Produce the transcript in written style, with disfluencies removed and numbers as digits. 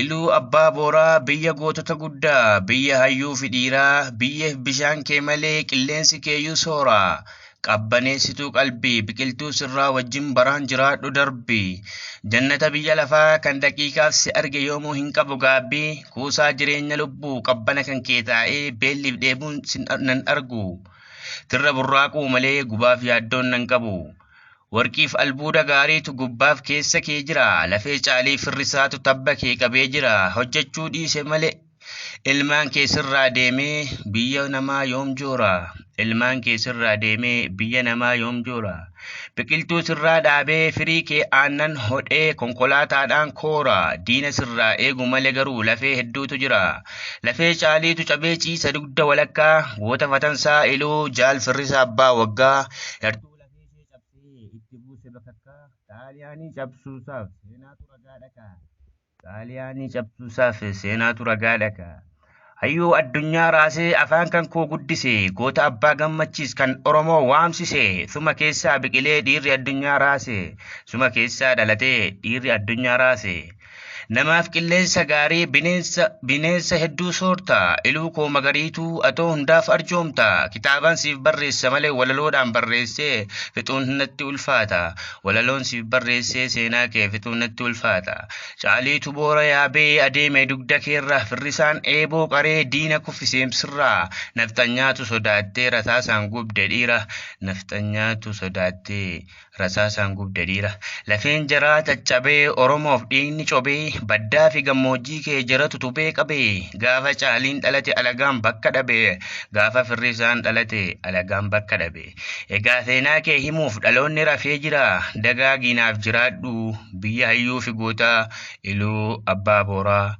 Iluu Abbaa Booraa biyya gootota guddaa, biyya hayyuu fi dhiiraa, biyyeef bishaan kee malee qilleensi keeyyuu soora. Qabbaneessituu qalbii, biqiltuu sirraa wajjin baraan jiraadhu darbi. Jannata biyya lafaa kan daqiiqaaf si arge yoomuu hin qabu gaabbii, kuusaa jireenya lubbuu qabbana kan kee taa'ee beelliif dheebuun sin nan argu. Tirra burraaquu malee gubaaf yaaddoon nan qabu. Warqiif albuuda gaariitu gubbaaf keessa kee jira. Lafee caalii firrisaatu tabba kee qabee jira. Hojjechuu dhiise malee ilmaan kee sirraa deemee biyya namaa yoom joora. Ilmaan kee sirraa deemee biyya namaa yoom joora. Biqiltuu sirraa dhaabee firii kee aannan hodhee konkolaataadhaan koora. Diina sirraa eegu malee garuu lafee hedduutu jira. Lafee caaliitu cabee ciisa dugda walakkaa. Goota fatansaa iluu jaal firrisaa abbaa waggaa. Yartuu lafee ishee cabsee itti buuse bakakkaa. Xaaliyaanii cabsuusaaf seenaatu ragaa dhaka. Xaaliyaanii cabsuusaaf seenaatu ragaa dhaka. Hayyuu addunyaa raasee afaan kan koo guddise, goota abbaa gammachiis kan Oromoo waamsise, suma keessaa biqilee dhiirri addunyaa raase, suma keessaa dhalatee dhiirri addunyaa raase. Namaaf qilleensa gaarii bineensa bineensa hedduu soorta, iluu koo magariituu atoo hundaaf arjoomta, kitaabaan siif barreessa malee walaloodhaan barreessee fixuun natti ulfaata, walaloon siif barreessee seenaa kee fixuun natti ulfaata. Caaliitu boora yaabee adeeme dugda keerra, firrisaan eeboo qaree diina kuffiseem sirraa, nafxanyaatu sodaattee rasaasaan gubde dhiira, nafxanyaatu sodaattee rasaasaan gubde dhiira. Lafeen jaraa caccabee Oromoof dhiigni cobee, baddaa fi gammoojjii kee jaratu tubee qabee, gaafa caaliin dhalate alagaan bakka dhabe, gaafa firrisaan dhalate alagaan bakka dhabe. Egaa seenaa kee himuuf dhaloonni rafee jira, dagaaginaaf jiraadhu biyya hayyuu fi gootaa Iluu Abbaa Booraa.